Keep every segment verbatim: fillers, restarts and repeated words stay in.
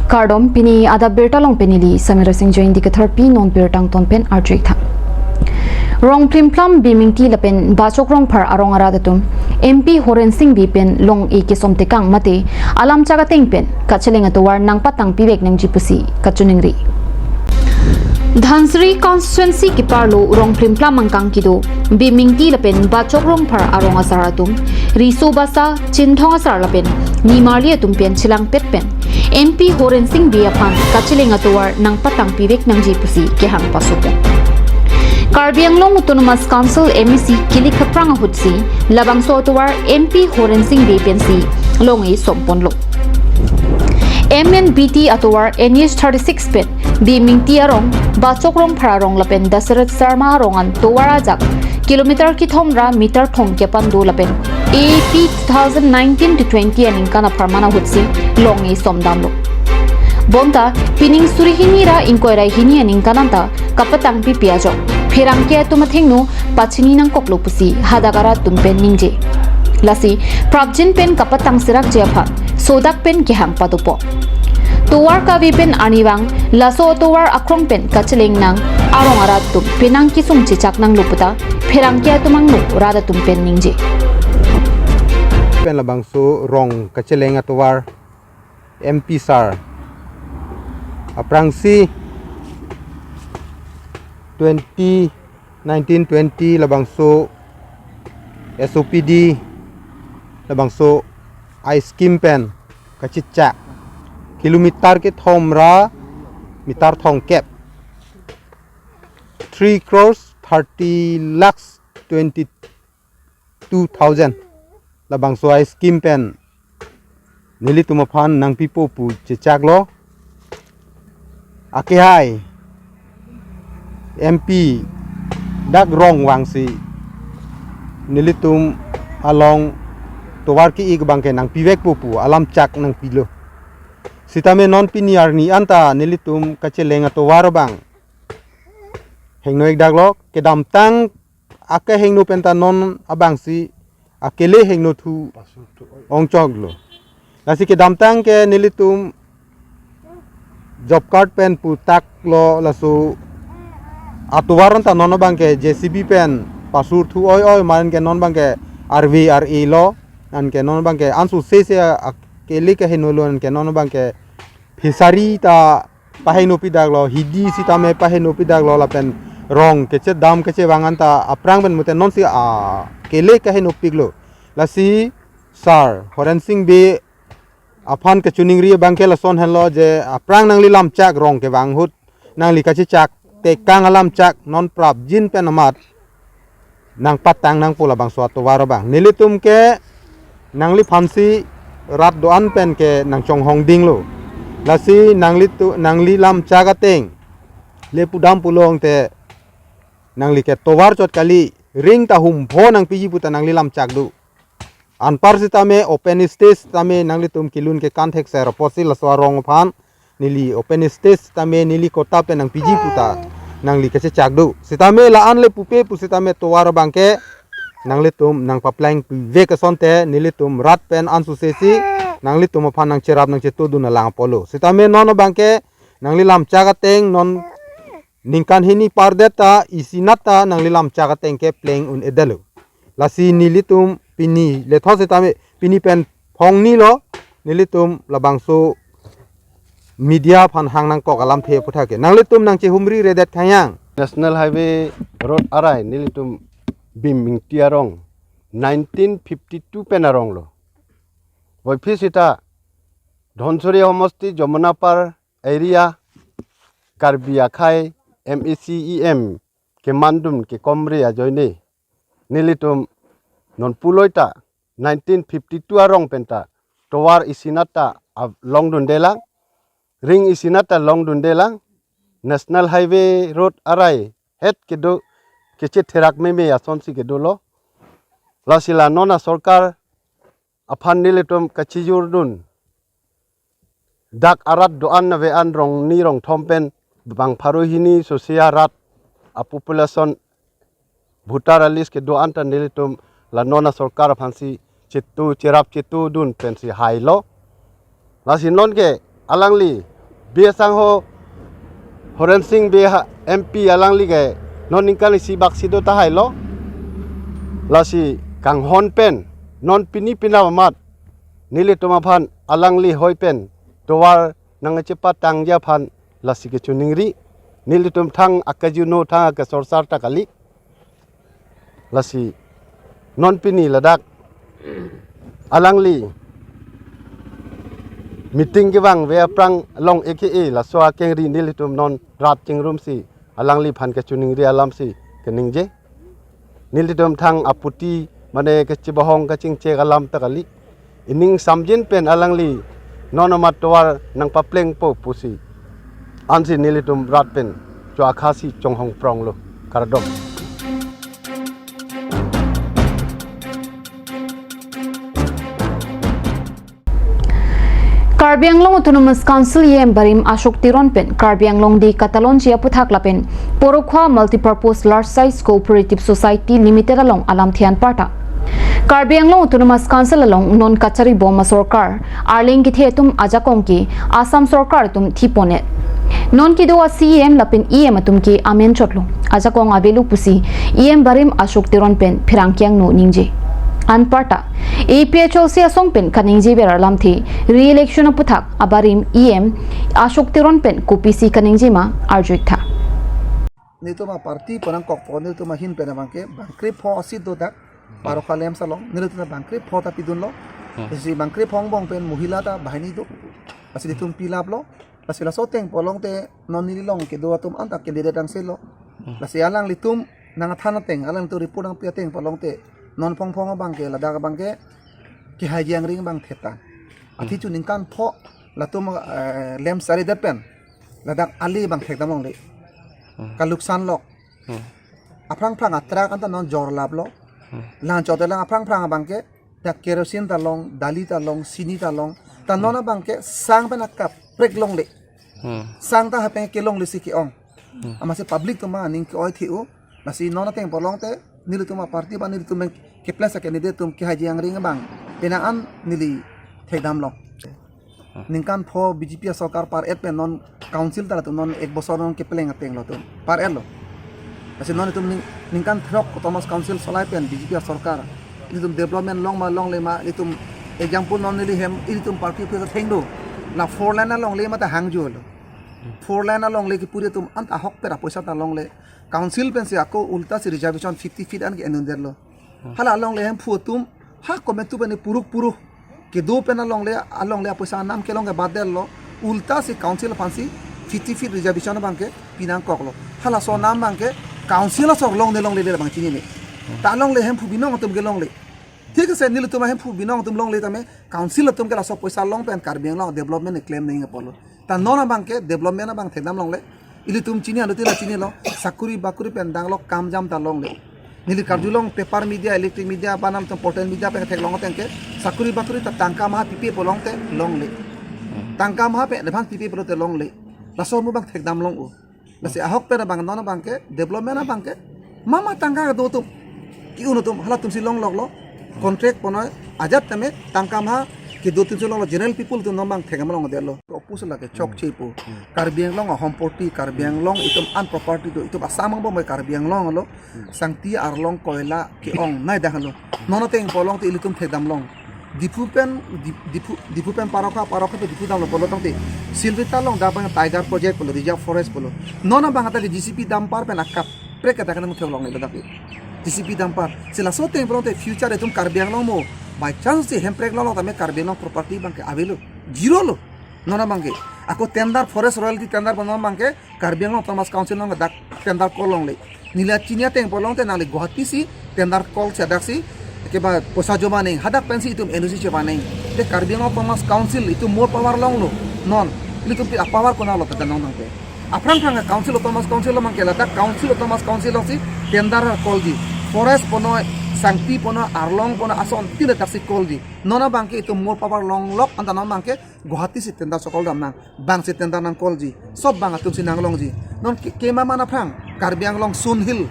Kardom, pini adap birta along pen neli Samira Singh Jain dei ketharpi, non birta angton pen arju-ik tha. Rong phlimplam Bimingti lapen Bachok Rongphar arong arat atum M P Horen Sing Bey pen long-e kesom tekang mate alamchak ateng pen kacheleng atovar nangpatang pivek nangji pusi kachiningri. Dhansiri constituency keparlo rong phlimplam angkang kedo Bimingti lapen Bachok Rongphar arong asar atum, riso basa, chinthong asar lapen nimarli atum pen chelangpet pen M P Horen Sing Bey aphan kacheleng atovar nangpatang pivek nangji pusi kehang pasopo. Karbi Anglong Autonomous Council M A C kilik kaphrang ahutsi labangso atovar M P Horen Sing Bey pensi long-e somponlo. M N B T atovar N H thirty-six pen Bimingti arong, Bachok Rongphar arong lapen Dasarath Sharma arong an tovar ajak kilometer kethom ra meter thomkep an do lapen A P two thousand nineteen to twenty aningkan apharman ahutsi long-e somdamlo. Bonta pining suri hini ra ingkoi ra hini aningkan anta kapatang pipe ajok pherangke atum athengno pachini nangkoklo pusi hadak arat atum pen ningje. Lasi prapjin pen kapatang serakji aphan sodak pen kehang padopo. Tovar kave pen arnivang laso atovar akrong pen kacheleng nang arong arat atum penang kesung chechak nanglo puta pherangke atum angno rat atum pen ningje. Pen labangso rong kacheleng atovar M P sir aphrangsi twenty nineteen twenty labangso S O P D labangso a-scheme pen kachechak kilometer kethom ra meter thomkep, three crores thirty lakhs twenty two thousand labangso a-scheme pen nelitum aphan nangpipo pu chechaklo. Akehai M P dak rong vangsi nelitum along tovar ke-ik abangke nangpivekpo pu alamchak nangpilo. Sitame non pini arni anta nelitum kacheleng atovar abang hingno-ik daklo, kedamtang akehingno penta non abangsi akele hingno thu ongchoklo. Lasi kedamtang ke nelitum job card pen putaklo, laso atovar anta non abangke J C B pen pasur thu oi oi, mane ke non abangke arve ar-e lo, anke non abangke ansu sese akele kehingno lo, anke non abangke fishery ta pahingno pidaklo, hidi sitame pahingno pidaklo, lapen rong kechedam kechevang anta aphrang pen mute nonsi akele kehingno piklo. Lasi sir Horen Sing Bey aphan kachiningri abangke lason henlo je aphrang nangli lamchak rong kevang ahut nangli kachechak tekang alamchak non prapjin pen amat nangpatang nangpo labangso atovar abang. Nelitum ke nangliphansi rat do-an pen ke nangchonghong dinglo. Lasi nanglitu, nangli lamchak ateng le pudam pulong te nangli ke tovar chot kali, ring ta humpho nangpiji puta nangli lamchak do. Anpar sitame open stage sitame nanglitum kelun kekan thekser apotsi laso arong aphan neli open stage sitame neli kota pen nangpiji puta nangli kachechak do. Sitame la-an le pupe pu sitame tovar abangke nanglitum nangpapleng pivek asonte nelitum rat pen ansu sesi nanglitum aphan nangcherap nangchetudun alang apotlo. Sitame non abangke nangli lamchak ateng non ningkan hini pardet ta isinat ta nangli lamchak ateng ke pleng un-edetlo. Lasi nelitum pini letho sitame pini pen phongnilo, nelitum labangso media aphan hang nangkok alamthe aputhak ke. Nanglitum nangchehumri redet khang yang. National Highway Road arai nelitum Bimingti arong nineteen fifty-two pen aronglo. Voiphit sita Dhansiri homosti Jamunapar area Karbi akhei M A C E M kemandun kekomri ajoine nelitum non puloita nineteen fifty-two arong penta tovar isinat ta a-, longdundelang, ring isinat ta longdundelang, National Highway Road arai het kedo kechetherak meme asonsi kedolo. Lasi la non asorkar aphan nelitum kachijurdun. Dak arat do-an ave-an rongni rongthom pen bang pharo hini sosia rat a-population voter a-list kedo-an ta nelitum la non asorkar aphansi chetu cherap chetudun pensi hailo. Lasi nonke alangli Bey asangho Horen Sing Bey ha M P alangli ke non ningkan isi bak si do tahai lo. Lasi kanghon pen non pini penap amat nelitum aphan alangli hoi pen tovar nangchepatangji aphan lasi kechiningri. Nelitum thang akajuno thang akesorsar ta kali. Lasi non pini ladak alangli meeting kevangve aphrang along eke-e laso akengri nelitum non rat chingrumsi alangliphan kechiningri alamsi keningje. Nelitum thang aphuthi mane kachebohong kachingchek alam ta kali. Ining samjin pen alangli non amat tovar nangpaplengpo pusi ansi nelitum rat pen cho akhasi chonghong pronglo. Kardom. Karbi Anglong Autonomous Council E M Barim Ashok Teron pen Karbi Anglong Day katalonji aputhak lapen Porokhua Multipurpose Large Size Cooperative Society Limited along alamthe anparta. Karbi Anglong Autonomous Council along non kachari bom asorkar arleng kethe atum ajakong ke Assam sorkar atum thipon-et. Non kedo a-C E M lapen E M atum ke amen chotlo. Ajakong avelo pusi E M Barim Ashok Teron pen pherangke angno ningje. Anparta A P H L C asong pen kaningjever alamthe re-election aputhak abarim E M Ashok Teron pen kopisi kaningje ma arju-ik tha. Nelitum aparty penang kokpo, nelitum ahin pen abangke bangkrepho a-seat do dak Porokhua LAMPS along, nelitum bangkrepho ta pidunlo. Hmm. Lasi bangkrepho angbong pen mohila ta banghini do. Lasi nelitum pilaplo. Lasi laso ateng polong te non neli along kedo atum anta candidate angse lo. Hmm. Lasi alanglitum nangthan ateng, alanglitum report nangpi ateng polong te non phongphong abangke ladak abangke kehaiji angring abang thektan. Athe Hmm. chu ningkan pho latum, eh, LAMPS charidet pen ladak ali abang thekdam longle. Hmm. Kaluksan lok. Hmm. Aphrang phrang a-truck anta non jorlaplo. Hmm. Lang chote lang aphrang phrang abangke dak kerosene ta long, dali ta long, sini ta long. Ta non Hmm. abangke sang pen akaprek longle. Hmm. Sang ta hapeng kelongle si ke-ong. Hmm. Amatsi public atum aning ke-oi the-o. Lasi non ateng polong te nelitum aparty ba nelitum pen kepleng a-candidate atum kehaiji angring abang penang an neli thekdam long. Hmm. Ningkan pho B J P asorkar par-et pen non council ta latum non ek bosor non kepleng ateng lo atum par-etlo. Lasi non itum ning-, ningkan throk Autonomous Council solai pen B J P asorkar ilitum development long ma longle ma, ilitum example non neli hem ilitum party office atheng do. La four lane alongle ma ta hangjo lo. Four lane alongle kepuri atum anta ahokpet apoisa ta longle. Council pensi ako ulta si reservation fifty feet an ke-en-un-detlo. Hmm. Hala alongle hemphu atum ha komantu pen puruk puruk kedo pen alongle, alongle apoisa anam kelong ke badello. Ulta si council aphansi fifty feet reservation abangke pinangkoklo. Halaso anam abangke council asor longle longle le abang chinine. Hmm. Ta alongle hemphu binong atum ke longle. Thik ase nelitum ahemphu binong atum longle tame council atum ke laso poisa long pen Karbi Anglong development claim nangji apotlo. Ta non abangke development abang thekdam longle. Ilitum chini anutin chinilo, sakuri bakuri pen danglo, kam jam ta longle. Neli karjulong paper media, electric media, banam atum portal media pen theklong ateng ke sakuri bakuri ta tangka maha pipe polong te longle. Tangka maha pen advance pipe pulote longle. Laso mo abang thekdam long-o. Lasi ahokpet abang non abangke development abangke mama tangka do atum, ke-un atum, halatumsi longloklo. Contract ponoi ajat tame tangka maha kedo atumsi longlo, general people atum non abang thekdam longdetlo. Opus lake chokchepo. Hmm. Karbi Anglong ahomporti, Karbi Anglong itum an property do, itum Assam angbong bai Karbi Anglong lo. Hmm. Sangti arlong koila ke-ongnei dak lo. Non ateng polong te ilitum thekdam long. Diphu pen, Di-, Diphu, Diphu pen Porokhua, Porokhua pen Diphu damlo pulo tangte. Silvita along dak abang Tiger Project pulo, Reserve Forest pulo. Non abang adak J C B dumper pen akaprek adak nangtheklongle dak. J C B dumper. Si laso ateng polong te future itum Karbi Anglong mo by chance si hemprek longlok tame Karbi Anglong property abangke avelo. Zero lo. Non abangke. Ako tender, forest royalty tender pu non abangke Karbi Anglong Autonomous Council along dak tender call longle. Neli chini ateng polong te nangli Guwahati si tender call si adaksi keba poisa joma nang, hadak pensi itum N O C cheba nang. Te Karbi Anglong Autonomous Council itum more power longlo. Non, ilitum pi a-power konatlo ta non tangte. Aphrang phrang council, Autonomous Council along abangke ladak council, Autonomous Council alongsi tender callji. Forest ponoi, sangti ponoi, arlong ponoi, ason tin adaksi callji. Non abangke itum more power longlok anta non abangke Guwahati si tender so-call dam nang, bang si tender nang-callji, sob bang atumsi nanglongji. Non ke-, kemamana aphrang Karbi Anglong Sun Hill,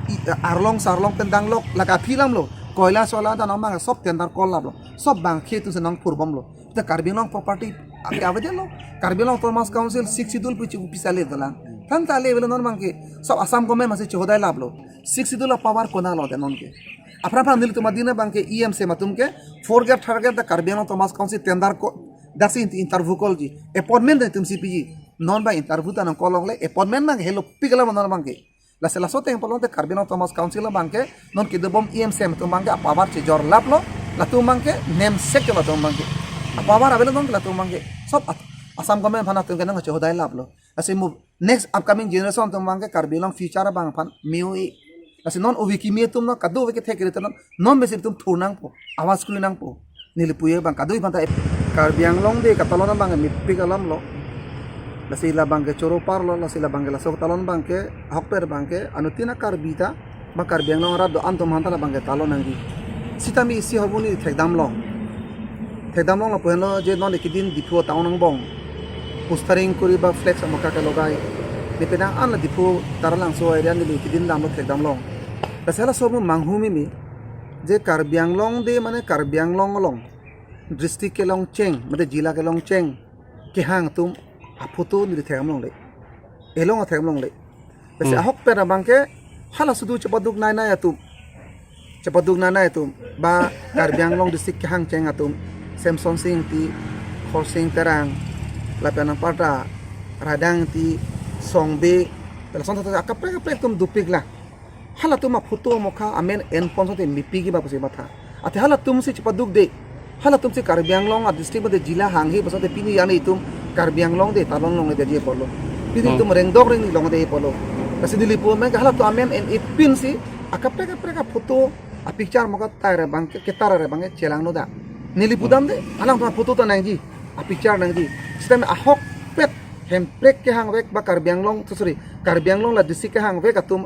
i, arlong sarlong pen danglok, lake aphi alam lo, koila soila dam nang abang sob tender call laplo, sob bang akhei atumsi nangphurbomlo. Te Karbi Anglong property ake avedetlo, Karbi Anglong Autonomous Council Sixth Schedule pu chiku pisa le dolang. Than ta le velo non abangke. Sob Assam government masi chihodai laplo. Sixth Schedule a-power konatlo de non ke. Aphrang aphrang nelitum adin abangke E M C atum ke fourth grade, third grade ta Karbi Anglong Autonomous Council tender ko, daksi interview call ji. Appointment ta itum si piji. Non abang interview ta nangcall longle. Appointment nang helopik alam non abangke. Lasi laso ateng pulote Karbi Anglong Autonomous Council abangke non kedobom E M C atum abangke a-power chejor laplo, latum abangke nemsek ke latum abangke. A-power avelo non latum abangke. Sob at-, Assam government aphan atum ke nangchihodai laplo. Lasi mu next upcoming generation atum abangke Karbi Anglong future abang aphan me-o-e. Lasi non ove kimi atum non kadokave kethek kere non non besi atum thur nangpo, awas kri nangpo. Neli puye abang kadokave aphanta Karbi Anglong Day katalon abang mepik alamlo. Lasi la abangke choro parlo, lasi la abangke laso katalon abangke ahokpet abangke anuttin a-Karbi ta, ba Karbi Anglong arat do-an atum aphanta la abangke talon nangji. Sitame isi ahormu neli thekdamlong. Thekdamlong lapu henlo je non kedin Diphu town angbong postering kori ba flex amokha kelogai. Neli penang an la Diphu Taralangso area neli kedin damlo thekdamlong. Lasi halaso ahormu manghumeme je Karbi Anglong Day mane Karbi Anglong along district kelongcheng, mate jila kelongcheng kehang atum a-photo neli thekdamlongle. Elong thekdamlongle. Lasi Hmm. ahokpet abangke hala sudu chepaduk nai nai atum. Chepaduk nai nai atum. Ba Karbi Anglong district kehangcheng atum. Semsonsing Ingti, Khorsing Terang, lapen anparta Radang Ingti, Songbe, lason tata akaprek akaprek atum dopiklo. Halatum a-photo amokha amen enpon sote mepiji ba pusi matha. Athe halatum si chepaduk de. Halatum si Karbi Anglong a-district mate jila hanghe ba sote pini arni itum Karbi Anglong Day talon longledetji pulo. Pini Hmm. itum rengdok rengni longledetji pulo. Lasi neli pu men ke halatum amen en epin si akaprek akaprek a-photo a-picture amokha tare abangke, ketare abangke chelangno da. Neli pudam de, alangtum a-photo ta nangji, a-picture nangji. Sitame ahokpet Hemprek kehangvek ba Karbi Anglong, so-, sorry, Karbi Anglong la district kehangvek atum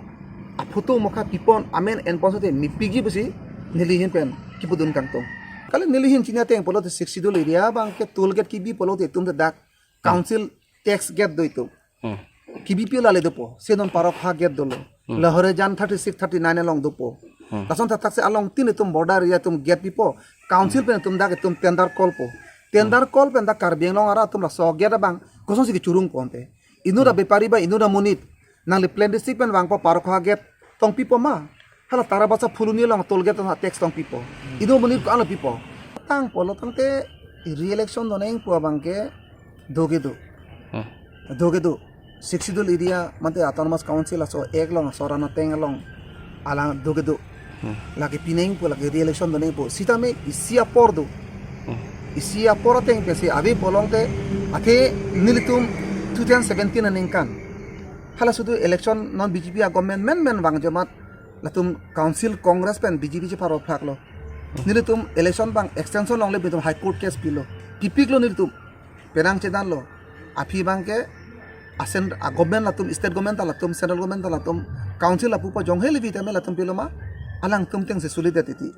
a-photo amokha pipon amen enpon sote mepiji pusi neli ahin pen kipudun kangtung. Kali neli ahin chini ateng pulote Sixth Schedule area abangke toll gate kebi pulote itum dak council tax gate do itum. Hmm. Kebi pilo le dopo, se non Parokha gate dolo. Hmm. Lahore jan thirty-six, thirty-nine along dopo. Hmm. Lason thatak si alongtin itum border area atum gate pipo. Council Hmm. pen itum dak itum tender call po. Tender Hmm. call pen dak Karbi Anglong arat atum laso gate abang kosonsi kechurung ponte. Inut Hmm. a-bepari ba inut amonit nangli plain district pen vangpo Parokha gate tong pipo ma. Hala Tarabasa Phuloni along toll gate ta tax tong pipo. Inut amonit ko-an lo pipo. Tang pulo tangte re-election doneng pu abangke do kedo. Hmm. Do kedo. Sixth Schedule area mate Autonomous Council aso ek along aso ran ateng along alang do kedo. Hmm. Lake pineng pu lake re-election doneng pu. Sitame isi apor do. Hmm. Isi apor ateng pensi ave pulote athe nelitum two thousand seventeen aningkan hala sudu election non B J P a-government menmen vangji amat latum council Congress pen B J P cheparok phaklo. Hmm. Nelitum election abang extension longle pu itum High Court case pilo. Kipiklo nelitum. Penang chedanlo. Aphi abangke a-cent-, a-government latum, state government ta latum, central government ta latum, council lapu pajong heli vitamin latum pilo ma, alangtum ateng si sulidet titi.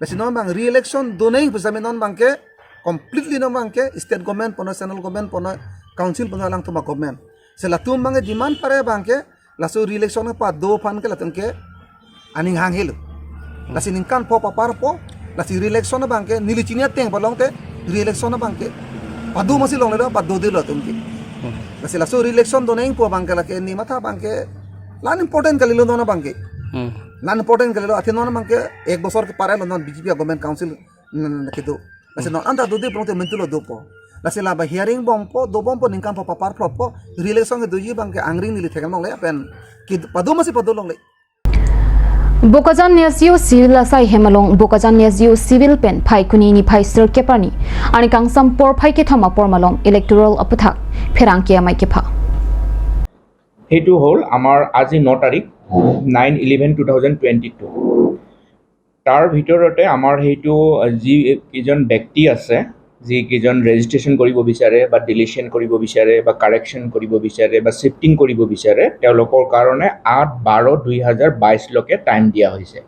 Lasi non abang re-election doneng pu sitame non abangke completely non abangke state government punon, central government punon, council punon alangtum a-government. Si latum abangke demand pare abangke laso re-election pado aphan ke latum ke aning hang helo. Hmm. Lasi ningkan pho paparpo, lasi re-election abangke neli chini ateng pulote re-election abangke pado masi longle do, pado detlo latum ke. Hmm. Lasi laso re-election doneng pu abangke lake neli matha abangke la-an important kalilo non abangke. Hmm. La-an important kalilo, athe non abangke ek bosor ke parelo non B J P a-government council n-, n-, kedo. Lasi Hmm. non anta dode pulote mentulo dopo. Lasi laba hearing bompo, dobompo ningkan pho papar phlopo, re-election ke doji abangke angring neli theklongle lapen ke pado masi pado longle. Bokajan Nesio Civil asai hem along Bokajan Nesio Civil pen Phaikuni niphai sirkep arni, arni kangsam porphai kethom apor malom electoral aputhak pherangke amei kepha. সেইটো হ'ল আমাৰ আজি ন তাৰিখ, nine eleven two thousand twenty two। তাৰ ভিতৰতে আমাৰ সেইটো, আহ, যি কেইজন ব্যক্তি আছে, যি কেইজন ৰেজিষ্ট্ৰেশ্যন কৰিব বিচাৰে বা ডিলিশ্যন কৰিব বিচাৰে বা কাৰেকশ্যন কৰিব বিচাৰে বা শ্বিফ্টিং কৰিব বিচাৰে, তেওঁলোকৰ কাৰণে আঠ বাৰ দুই হাজাৰ বাইছলৈকে টাইম দিয়া হৈছে।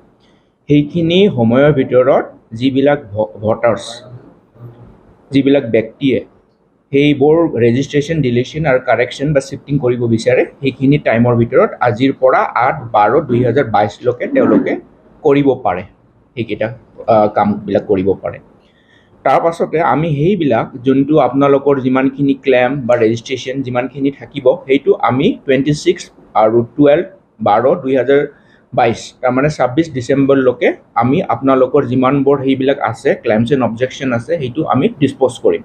সেইখিনি সময়ৰ ভিতৰত যিবিলাক ভ-, ভোটাৰ্ছ, যিবিলাক ব্যক্তিয়ে সেইবোৰ ৰেজিষ্ট্ৰেশ্যন, ডিলিশ্যন আৰু কাৰেকশ্যন বা শ্বিফ্টিং কৰিব বিচাৰে, সেইখিনি টাইমৰ ভিতৰত আজিৰ পৰা আঠ বাৰ দুই হাজাৰ বাইছলৈকে তেওঁলোকে কৰিব পাৰে, সেইকেইটা, আহ, কামবিলাক কৰিব পাৰে। তাৰ পাছতে আমি সেইবিলাক যোনটো আপোনালোকৰ যিমানখিনি ক্লেইম বা ৰেজিষ্ট্ৰেশ্যন যিমানখিনি থাকিব, সেইটো আমি টুৱেণ্টি ছিক্স আৰু টুৱেলভ বাৰ দুই হাজাৰ বাইছ, তাৰমানে ছাব্বিছ ডিচেম্বৰলৈকে আমি আপোনালোকৰ যিমানবোৰ সেইবিলাক আছে, ক্লেইমছ এণ্ড অবজেকশ্যন আছে, সেইটো আমি ডিছপ'জ কৰিম।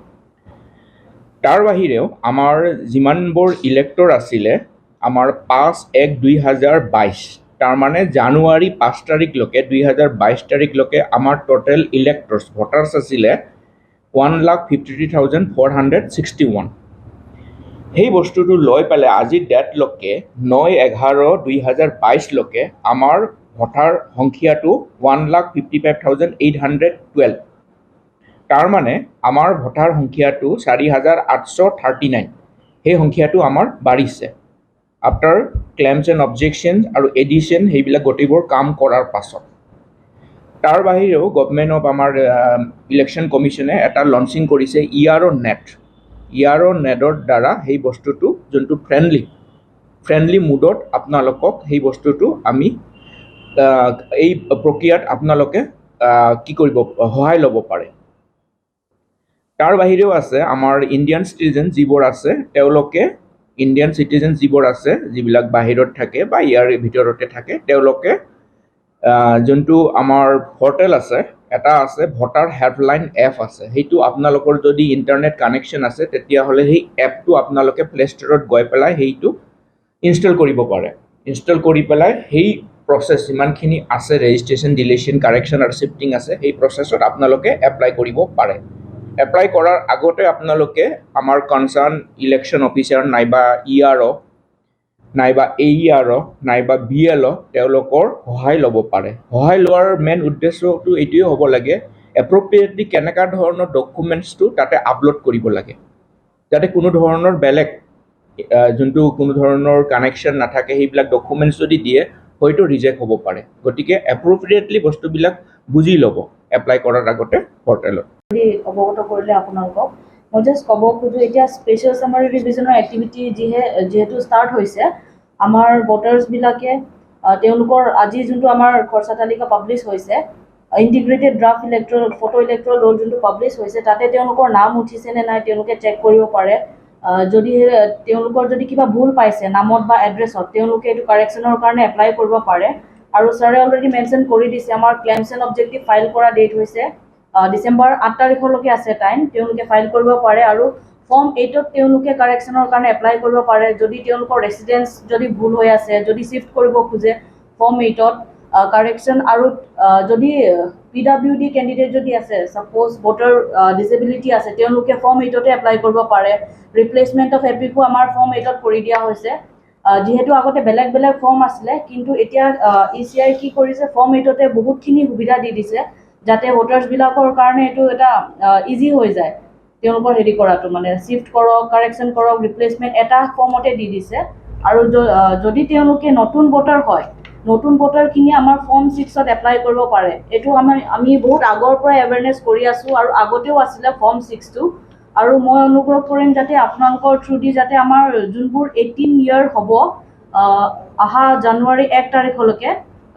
তাৰ বাহিৰেও আমাৰ যিমানবোৰ ইলেক্টৰ আছিলে, আমাৰ পাঁচ এক দুই হাজাৰ বাইছ, তাৰমানে জানুৱাৰী পাঁচ তাৰিখলৈকে, দুই হাজাৰ বাইছ তাৰিখলৈকে আমাৰ টোটেল ইলেক্টৰ্ছ, ভোটাৰ্ছ আছিলে one lakh fifty three thousand four hundred sixty one. সেই বস্তুটো লৈ পেলাই আজি ডেটলৈকে, ন এঘাৰ দুই হাজাৰ বাইছলৈকে আমাৰ ভোটাৰ সংখ্যাটো one lakh fifty five thousand eight hundred twelve. তাৰমানে আমাৰ ভোটাৰ সংখ্যাটো চাৰি হাজাৰ আঠশ থাৰ্টি নাইন, সেই সংখ্যাটো আমাৰ বাঢ়িছে। আফটাৰ ক্লেইমছ এণ্ড অবজেকশ্যন আৰু এডিশ্যন, সেইবিলাক গোটেইবোৰ কাম কৰাৰ পাছত। তাৰ বাহিৰেও গভৰ্ণমেণ্ট অফ আমাৰ ইলেকশ্যন কমিশ্যনে এটা লঞ্চিং কৰিছে ই আৰ অ' নেট। ই আৰ অ' নেটৰ দ্বাৰা সেই বস্তুটো যোনটো ফ্ৰেণ্ডলি, ফ্ৰেণ্ডলি মুডত আপোনালোকক সেই বস্তুটো আমি আহ, এই প্ৰক্ৰিয়াত আপোনালোকে আহ, কি কৰিব, সহায় ল'ব পাৰে। তাৰ বাহিৰেও আছে আমাৰ ইণ্ডিয়ান চিটিজেন যিবোৰ আছে, তেওঁলোকে, ইণ্ডিয়ান চিটিজেন যিবোৰ আছে, যিবিলাক বাহিৰত থাকে বা ইয়াৰ ভিতৰতে থাকে, তেওঁলোকে আহ, যোনটো আমাৰ পৰ্টেল আছে, এটা আছে ভোটাৰ হেল্পলাইন এপ আছে, সেইটো আপোনালোকৰ যদি ইণ্টাৰনেট কানেকশ্যন আছে, তেতিয়াহ'লে সেই এপটো আপোনালোকে প্লে ষ্টৰত গৈ পেলাই সেইটো ইনষ্টল কৰিব পাৰে। ইনষ্টল কৰি পেলাই সেই প্ৰচেছ যিমানখিনি আছে, ৰেজিষ্ট্ৰেশ্যন, ডিলিশ্যন, কাৰেকশ্যন আৰু শ্বিফ্টিং আছে, সেই প্ৰচেছত আপোনালোকে এপ্লাই কৰিব পাৰে। এপ্লাই কৰাৰ আগতে আপোনালোকে আমাৰ কনচাৰ্ণ ইলেকশ্যন অফিচাৰ নাইবা ই আৰ অ' নাইবা এ ই আৰ অ' নাইবা বি এল অ' তেওঁলোকৰ সহায় ল'ব পাৰে। সহায় লোৱাৰ মেইন উদ্দেশ্যটো এইটোৱে হ'ব লাগে, এপ্ৰপ্ৰিয়েটলি কেনেকুৱা ধৰণৰ ডকুমেণ্টছটো তাতে আপলোড কৰিব লাগে, যাতে কোনো ধৰণৰ বেলেগ আহ, যোনটো কোনো ধৰণৰ কানেকশ্যন নাথাকে, সেইবিলাক ডকুমেণ্টছ যদি দিয়ে, হয়তো ৰিজেক্ট হ'ব পাৰে। গতিকে এপ্ৰপ্ৰিয়েটলি বস্তুবিলাক বুজি ল'ব এপ্লাই কৰাৰ আগতে পৰ্টেলত। বুলি অৱগত কৰিলে আপোনালোকক। মই জাষ্ট ক'ব খোজো, এতিয়া স্পেচিয়েল ছামাৰী ৰিভিজনৰ এক্টিভিটি যিহে যিহেতু ষ্টাৰ্ট হৈছে, আমাৰ ভোটাৰ্ছবিলাকে আহ, তেওঁলোকৰ আজি যোনটো আমাৰ খৰচা তালিকা পাব্লিছ হৈছে, ইণ্টিগ্ৰেটেড ড্ৰাফ্ট ইলেক্ট্ৰল ফটো ইলেক্ট্ৰল ৰোল যোনটো পাব্লিছ হৈছে, তাতে তেওঁলোকৰ নাম উঠিছে নে নাই তেওঁলোকে চেক কৰিব পাৰে। আহ, যদিহে তেওঁলোকৰ যদি কিবা ভুল পাইছে নামত বা এড্ৰেছত, তেওঁলোকে এইটো কাৰেকশ্যনৰ কাৰণে এপ্লাই কৰিব পাৰে। আৰু ছাৰে অলৰেডি মেনশ্যন কৰি দিছে, আমাৰ ক্লেইমছ এণ্ড অবজেক্টিভ ফাইল কৰা ডেট হৈছে আহ, ডিচেম্বৰ আঠ তাৰিখলৈকে আছে টাইম, তেওঁলোকে ফাইল কৰিব পাৰে। আৰু ফৰ্ম এইটত তেওঁলোকে কাৰেকশ্যনৰ কাৰণে এপ্লাই কৰিব পাৰে, যদি তেওঁলোকৰ ৰেচিডেন্স যদি ভুল হৈ আছে, যদি শ্বিফ্ট কৰিব খোজে ফৰ্ম এইটত কাৰেকশ্যন। আৰু আহ, যদি পি ডাব্লিউ ডি কেণ্ডিডেট যদি আছে, ছাপ'জ ভোটাৰ ডিচেবিলিটি আছে, তেওঁলোকে ফৰ্ম এইটতে এপ্লাই কৰিব পাৰে। ৰিপ্লেচমেণ্ট অফ এপিকো আমাৰ ফৰ্ম এইটত কৰি দিয়া হৈছে। আহ, যিহেতু আগতে বেলেগ বেলেগ ফৰ্ম আছিলে, কিন্তু এতিয়া ই চি আই কি কৰিছে, ফৰ্ম এইটতে বহুতখিনি সুবিধা দি দিছে, যাতে ভোটাৰ্ছবিলাকৰ কাৰণে এইটো এটা ইজি হৈ যায় তেওঁলোকৰ হেৰি কৰাটো, মানে শ্বিফ্ট কৰক, কাৰেকশ্যন কৰক, ৰিপ্লেচমেণ্ট এটা ফৰ্মতে দি দিছে। আৰু য- আহ, যদি তেওঁলোকে নতুন ভোটাৰ হয়, নতুন ভোটাৰখিনিয়ে আমাৰ ফৰ্ম ছিক্সত এপ্লাই কৰিব পাৰে। এইটো আমাৰ আমি বহুত আগৰ পৰা এৱেৰনেছ কৰি আছোঁ আৰু আগতেও আছিলে ফৰ্ম ছিক্সটো। আৰু মই অনুৰোধ কৰিম যাতে আপোনালোকৰ থ্ৰুদি যাতে আমাৰ যোনবোৰ এইটিন ইয়াৰ হ'ব, আহ, অহা জানুৱাৰী এক তাৰিখলৈকে,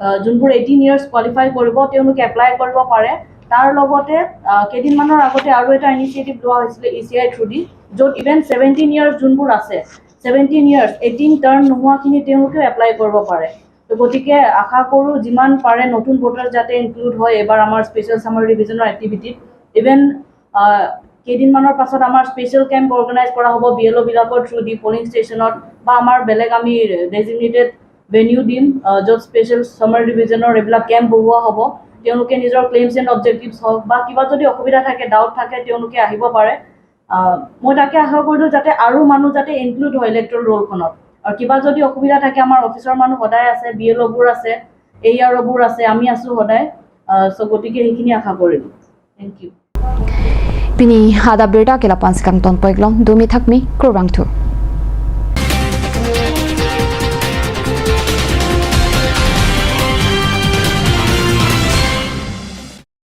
আহ, যোনবোৰ এইটিন ইয়াৰ্ছ কোৱালিফাই কৰিব, তেওঁলোকে এপ্লাই কৰিব পাৰে। তাৰ লগতে আহ, কেইদিনমানৰ আগতে আৰু এটা ইনিচিয়েটিভ লোৱা হৈছিলে ই চি আই থ্ৰুদি, য'ত ইভেন ছেভেণ্টিন ইয়াৰ্ছ যোনবোৰ আছে, ছেভেণ্টিন ইয়াৰ্ছ এইটিন টাৰ্ণ নোহোৱাখিনি তেওঁলোকেও এপ্লাই কৰিব পাৰে। তো গতিকে আশা কৰোঁ যিমান পাৰে নতুন ভোটাৰ যাতে ইনক্লুড হয় এইবাৰ আমাৰ স্পেচিয়েল ছামাৰী ৰিভিজনৰ এক্টিভিটিত। ইভেন কেইদিনমানৰ পাছত আমাৰ স্পেচিয়েল কেম্প অৰ্গেনাইজ কৰা হ'ব বি এল অ'বিলাকৰ থ্ৰুদি পলিং ষ্টেচনত বা আমাৰ বেলেগ আমি ডেজিগনেটেড ভেনিউ দিম, আহ, য'ত স্পেচিয়েল ছামাৰী ৰিভিজনৰ এইবিলাক কেম্প বহোৱা হ'ব। তেওঁলোকে নিজৰ ক্লেইমছ এণ্ড অবজেক্টিভছ হওক বা কিবা যদি অসুবিধা থাকে, ডাউট থাকে, তেওঁলোকে আহিব পাৰে। আহ, মই তাকে আশা কৰিলোঁ যাতে আৰু মানুহ যাতে ইনক্লুড হয় ইলেক্ট্ৰল ৰোলখনত। আৰু কিবা যদি অসুবিধা থাকে, আমাৰ অফিচৰ মানুহ সদায় আছে, বি এল অ'বোৰ আছে, এ ই আৰ অ'বোৰ আছে, আমি আছোঁ সদায়। আহ, চ' গতিকে সেইখিনি আশা কৰিলোঁ। Thank you. Pini hadak abirta ke lapu-an si kangton pon-iklo, dumi thakmi, kurvangthu.